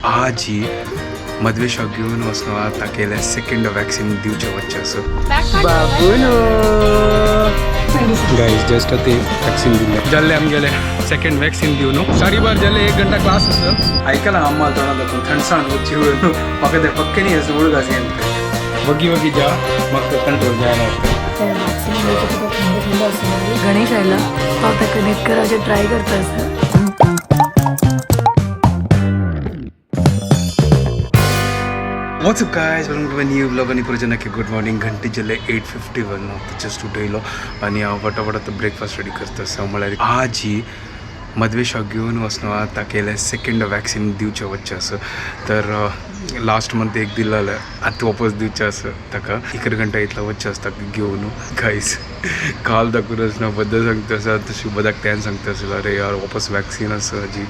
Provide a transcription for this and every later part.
आजी मदवेशाक घेवन वचना ताकेले सेकंड वॅक्सिन दिवचें वचचें आसा. बाबूनो गायज जस्ट ते वॅक्सिन दिल्लें जाल्लें आमगेलें सेकंड वॅक्सिन दिवन 12:30 जाल्लें. 1 घंटा क्लास आसा. आयकलां अम्मा तोंडा दाखोवन थंडसाण वच्ची म्हाका तें पक्केनी आसा उडगास येता वगी वगी जा म्हाका कंट्रोल जायना. थंड थंड आसता. गणेश आयला, हांव ताका न्हीद करावचें ट्राय करता आसा. What's up guys, welcome to my new vlog. आणि प्रजनाके गुड मॉर्निंग. घंटे जाल्ले 8:51. जस्ट उठयलो आनी हांव फटाफट आतां ब्रेकफास्ट रेडी करता आसा. म्हळ्यार आजी मदवेशाक घेवन वचना ताकेले सेकंड वॅक्सिन दिवचें वचचें आसा. तर लास्ट मंथ एक दिल्लें, आतां वापस दिवचें आसा ताका. 11 घंटा इतलो वचचें आसा ताका घेवन. गायज काल दाखून आसना बद्दल सांगता आसा. शुभदाक त्यान सांगता आसलो, अरे यार वापस वॅक्सिन आसा जी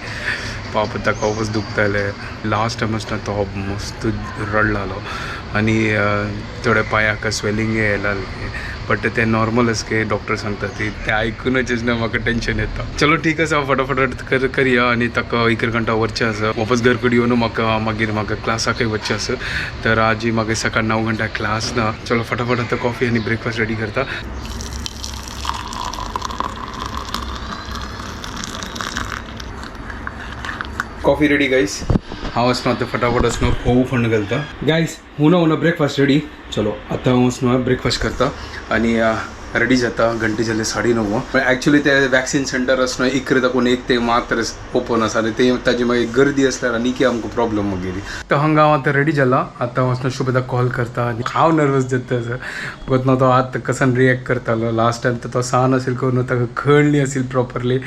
पाप ताका वापस दुखतालें. लास्ट टायम आसतना तो मस्त रडलालो आनी थोड्या पांयाक स्वेलिंग येयलालें, बट तें नॉर्मल आसा की डॉक्टर सांगता ती. तें आयकुनूच ना म्हाका टेंशन येता. चलो ठीक आसा, फटाफट करया आनी ताका 11 घंटा व्हरचें आसा. वापस घर कडेन येवन म्हाका मागीर म्हाका क्लासाकय वचचें आसा. तर आजी म्हाका सकाळ 9 घंटा क्लास ना. चलो फटाफट आतां कॉफी आनी ब्रेकफास्ट रेडी करता. Coffee ready guys. हांव वचना आतां फटाफट वचना फोव फोण्ण घालता. गायस हुना हुना ब्रेकफास्ट रेडी. चलो आतां हांव वचना ब्रेकफास्ट करता आनी रेडी जाता. घंटे जाले 9:30. एक्चुली ते वॅक्सिन सेंटर आसना 11 दाखोवन 1 ते मात्र ओपन आसा आनी ते ताजी मागीर गर्दी आसल्यार आनी की आमकां प्रॉब्लम मागीर. तर हांगा हांव आतां रेडी जाला. आतां वचना शुभदाक कॉल करता आनी हांव नर्वस जाता आसा. गोतना तो आतां कसन रिएक्ट करतालो. लास्ट टायम तर तो सान असेल करून ताका कळ्ळी असेल प्रॉपरली.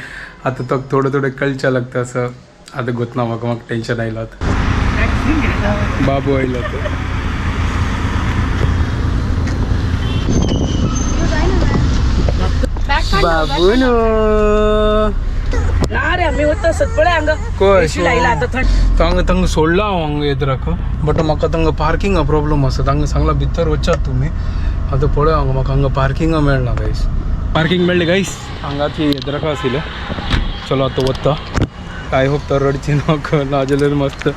आतां तो थोडं थोडं कळचें लागता आसा. आतां गोतना म्हाका म्हाका टेंशन आयलां आतां. बाबू आयलो आतां. बाबूनो ना रे, आमी वता सत पळय हांगा. कोय एसी लायला आतां थंड. तांगा तांगा सोडला हांव हांगा येद्राक, बट म्हाका तांगा पार्किंगा प्रॉब्लम आसा. तांगा सांगला भितर वचात तुमी. आतां पळय हांगा म्हाका हांगा पार्किंगा मेळना गायस. पार्किंग मेळ्ळी गायस, हांगाची येद्राका आशिल्लें. चलो आतां वता. I hope तो रडची नाका, नाजाल्यार मस्त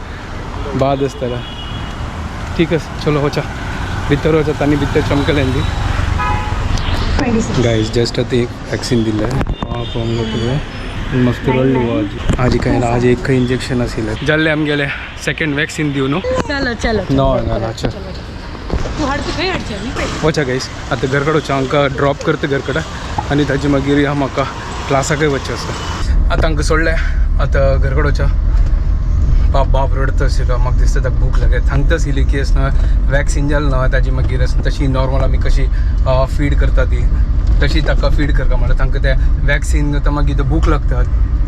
बाद आसतला. ठीक आसा, चलो वचा भितर वचात आनी भितर चमकलें दी. गायस जस्ट आतां एक वॅक्सिन दिल्लें पळोवंक मस्त रडलो आजी. आजी काय ना, आज एक इंजेक्शन आशिल्लें. जाल्लें आमगेलें सेकंड वॅक्सिन दिवन. चलो चलो. ना ना ना, चल. तूं हाड, तूं खंय हाडचें आमी पळय. वचा गायस, आतां घर कडेन वचा. हांकां ड्रॉप करता घर कडेन आनी ताजे मागीर हांव म्हाका क्लासाकय वचचें आसा. आतां हांकां सोडलें, आतां घर कडेन वचा. बाप बाप रडत आशिल्लो. म्हाका दिसता ताका भूक लागल्या. सांगता आशिल्ली की आसना वॅक्सिन जालें ना ताजी मागीर आसना तशी नॉर्मल आमी कशी फीड करता ती तशी ताका फीड करता. म्हणल्यार तांकां तें वॅक्सिन जाता मागीर भूक लागता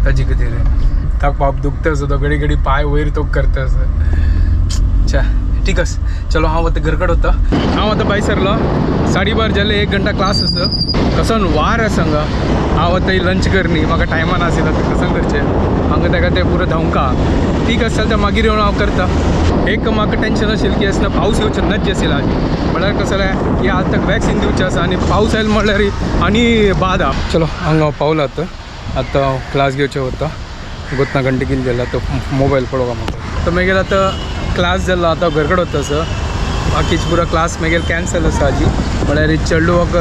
ताजे खातीर. ताका बाप दुखता आसा, तो घडी घडी पांय वयर तोक करता आसा. च्या ठीक आसा, चलो हांव आतां घर कडेन वता. हांव आतां भायर सरलो. 12:30 जालें, 1 घंटा क्लास आसा. कसो वार आसा हांगा. हांव आतां लंच करनी म्हाका टायमान आशिल्लो. आतां कसो करचें हांगा ताका तें पुरो धांवका. ठीक आसा, चल मागीर येवन हांव करता. एक म्हाका टेंशन आशिल्लें की आसना पावस येवचो नज्ज आशिल्लो आजी. म्हळ्यार कसो जालें की आज ताका वॅक्सिन दिवचें आसा आनी पावस आयलो म्हणल्यार आनी बाद आहा. चलो हांगा हांव पावला. आतां आतां क्लास घेवचें वता. गोतना घंटे कितें जालें आतां मोबायल पळोवपा म्हाका. तर मागीर आतां क्लास जालो, आतां घर कडेन वता आसा. बाकीच पुरो क्लास मागीर कॅन्सल आसा आजी. म्हळ्यार चेडवाक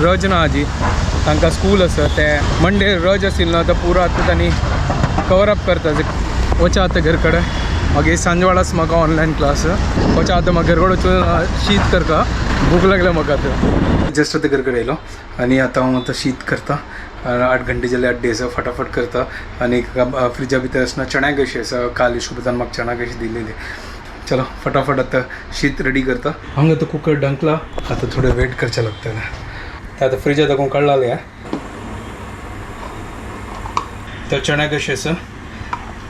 रज ना आजी, तांकां स्कूल आसा. ते मंडे रज आशिल्लो ना, तर पुरो आतां तांणी कवर अप करता. वचा आतां घर कडेन. मागीर सांजवाडाच म्हाका ऑनलायन क्लास. वचा आतां म्हाका घर कडेन वचून शीत करता, भूक लागल्या म्हाका. आतां जस्ट आतां घर कडेन येयलो आनी आतां हांव आतां शीत करता. 8 घंटे जाले, 8 आसा. फटाफट करता आनी फ्रिजा भितर आसतना चण्या कशी आसा. काल शुभदान म्हाका चणा कशी दिलेली. चलो फटाफट आतां शीत रेडी करता. हांगा आतां कुकर डंकला, आतां थोडें वेट करचें लागतलें. ते आतां फ्रिजा दाखोवन काडलाले. तर चण्या कशी आसा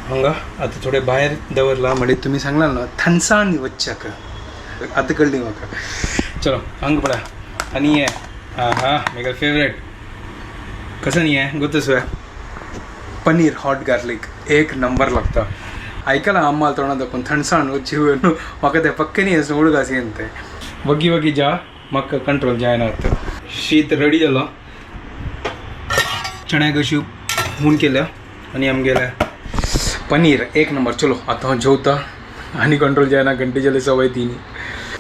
हांगा आतां थोडें भायर दवरला. म्हणजे तुमी सांगला ना थंडसाण वच्च्याक, आतां कळ्ळी म्हाका. चलो हांगा पळय आनी हें आं हा म्हगे फेवरेट कसं न्ही हें गोतसुवे पनीर हॉट गार्लीक एक नंबर लागता. आयकलां अम्माल तोंडा दाखोवन थंडसाण वच्ची म्हाका तें पक्केनी आसा उडगास येन तें वगी वगी जा म्हाका कंट्रोल जायना. आतां शीत रेडी जालो. चण्या कशी हून केल्या आनी आमगेल्या पनीर एक नंबर. चलो आतां हांव जेवता आनी कंट्रोल जायना, घंटे जाले 3:15.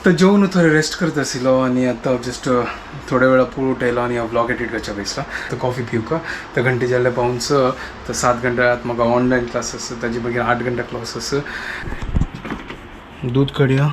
तर जेवन थोडे रेस्ट करत आशिल्लो आनी आतां जस्ट थोड्या वेळा पुरो उठयलो आनी हांव ब्लॉग एडिट करच्या बसला. तर कॉफी पिवका. तर घंटे जाले 5:45. तर 7 घंटे आतां म्हाका ऑनलायन क्लास आसा, ताजे मागीर 8 घंटे क्लास आसा. दूद काडया.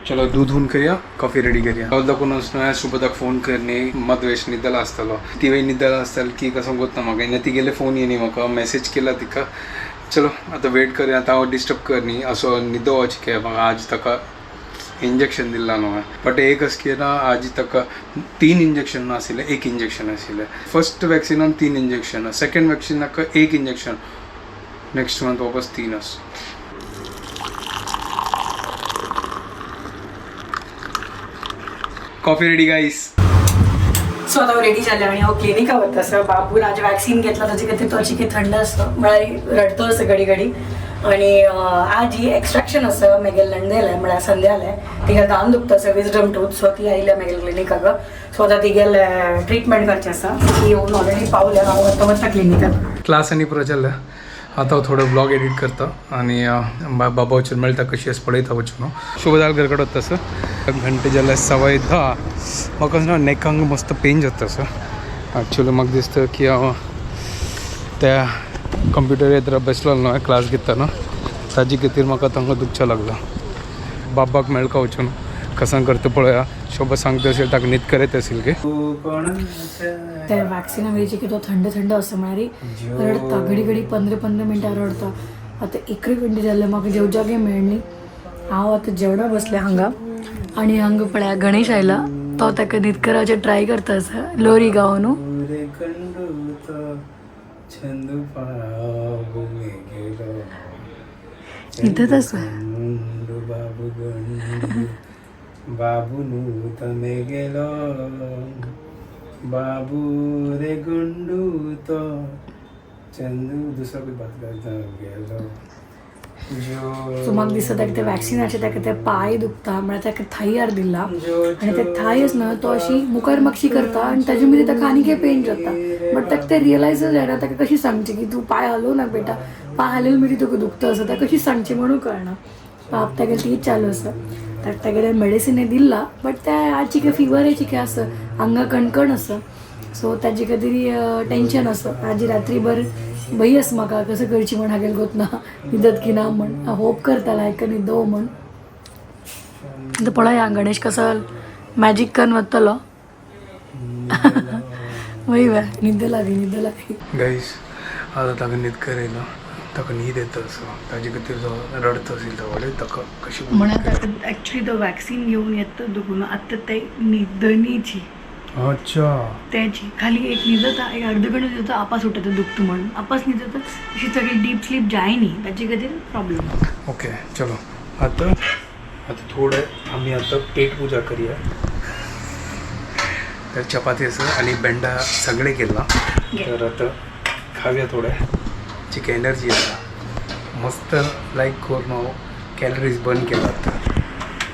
चलो दूध हून करया, कॉफी रेडी करया. राहुल कोण सुबोधाक फोन करनी मदवेश निदला आसतलो, तिवे निदला आसतलो की कसो गोत ना म्हाका. तिगेले फोन येयनी, म्हाका मेसेज केला तिका. चलो आतां वेट करया. आतां हांव डिस्टर्ब करनी, असो न्हिदो वच. म्हाका आज ताका इंजेक्शन दिल्ला न्हू, बट एक अशें केला, आज ताका 3 इंजेक्शन नाशिल्लें, 1 इंजेक्शन आशिल्लें. फर्स्ट वॅक्सिनान 3 इंजेक्शन, सेकंड वॅक्सिनाक 1 इंजेक्शन, नेक्स्ट मंथ वापस 3 आसा. Coffee ready guys. सो आता रेडी जालें आनी हांव क्लिनिका वता आसा. बाबून आज वॅक्सीन घेतला, ताजे खातीर तो चिके थंड आसता, म्हळ्यार रडतो आसा घडी घडी. आनी आज ही एक्स्ट्रॅक्शन आसा मेगेल नंदेलें, म्हळ्यार संध्यालें, तिका दान दुखता आसा, विजडम टूथ. सो ती आयल्या मेगेल क्लिनिकाक. सो आतां तिगेले ट्रिटमेंट करचें आसा. ती येवन ऑलरेडी पावल्या. हांव आतां वता क्लिनिकाक. क्लास आनी पुरो जालें. आतां हांव थोडो ब्लॉग एडिट करता आनी बाबा वचून मेळटा कशी आसा पळयता वचून. हांव शुभदाल घर कडेन वता सर. घंटे जाले 10:15. म्हाका ना नेकांक मस्त पेन जाता सर. एक्चुअली म्हाका दिसता की हांव त्या कंप्युटर येत्र बसलो न्हू क्लास घेतना, ताजे खातीर म्हाका तांकां दुखचें लागलां. बाबाक मेळका वचून कसां करता पळोवया. शोभा सांगता असेल ताका न्हीद करत असेल की त्या वॅक्सिना वेळी की तो थंड थंड आसता, म्हळ्यार रडता घडी घडी, 15-15 मिनटां रडता. आतां एकूय घंटे जाल्लें म्हाका जेवच्याकय मेळनी. हांव आतां जेवणा बसलें हांगा आनी हांगा पळया गणेश आयला, तो ताका न्हीद करावचें ट्राय करता आसा लोरी गावन न्हू. न्हिदत आसा. बाबू न्हू तमे गेलो, बाबू रे गुंडू तो चंदू दुसरो कोई बात करता गेलो. सो म्हाका दिसता ताका ते वॅक्सिनाचे ताका ते पांय दुखता, म्हळ्यार ताका थाययार दिला आनी ते थायच न्हय तो अशी मुखार मागशी करता आनी ताजे मदीं ताका आनीकय पेन जाता. बट ताका ते रियलायजच जायना. ताका कशी सांगचें की तूं पांय हालोवं ना बेटा, पांय हालयले मदीं तुका दुखता आसा, ताका कशी सांगचें म्हणून कळना. पाप तागेलें तीच चालू आसा. ताका तागेलें मेडिसिनय दिल्ला, बट ते आज कितें फिवराची कितें आसा, आंगा कणकण आसा. सो ताजे खातीर टेंशन आसा. आजी रात्रीभर भंय आसा म्हाका, कसं करची म्हण हागेल गोत ना, न्हिदत की ना म्हण. होप करता लायक न्हिदो म्हण. आतां पळया गणेश कसो मॅजीक करून वतलो. वय वय, न्हिद लागली, न्हिद लागली. गाईस, आता ताका न्हीद करयलो. ताका न्हीद येता असो, ताजे खातीर तो रडत असेल तो व्हडले ताका कशी म्हणून ताका ॲक्च्युली तो वॅक्सिन घेऊन येता दुखून आतां ते न्हिदनीची. अच्छा. त्याची खाली एक न्हिदता, एक अर्ध घंटो न्हिदता, आपास उठता दुखता म्हणून आपास न्हिदता. अशी सगळी डीप स्लीप जायनी, ताजे खातीर प्रॉब्लेम. ओके, चलो आता आता थोडं आम्ही आता पेट पूजा करूया. तर चपाती असं आणि बेंडा सगळे केला, तर आता खाऊया थोडं चिक एनर्जी येता. मस्त लाईक करून कॅलरीज बर्न केला आता.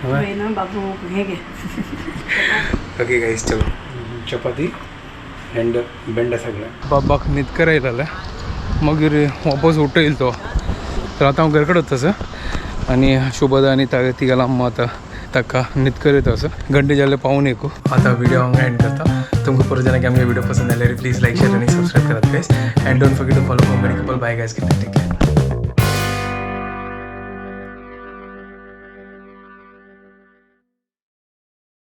होय ना बाबू, हे घे. ओके गाईस, चलो चपाती अँड बेंडा सगळें. बाबाक न्हीद करायला मागीर वापस उठयलो तो. तर आतां हांव घर कडेन वता सर आनी शुभदा आनी तिगेला अम्मा आतां ताका न्हीद करयता आसा. घंटे जाले 12:45. आतां व्हिडिओ हांगा एंड करता. तुमकां परत जाल्यार आमगे व्हिडिओ पसंद आल्यार प्लीज लायक, शेअर आनी सबस्क्रायब करात guys, and don't forget to follow Konkani couple. Bye guys, take care.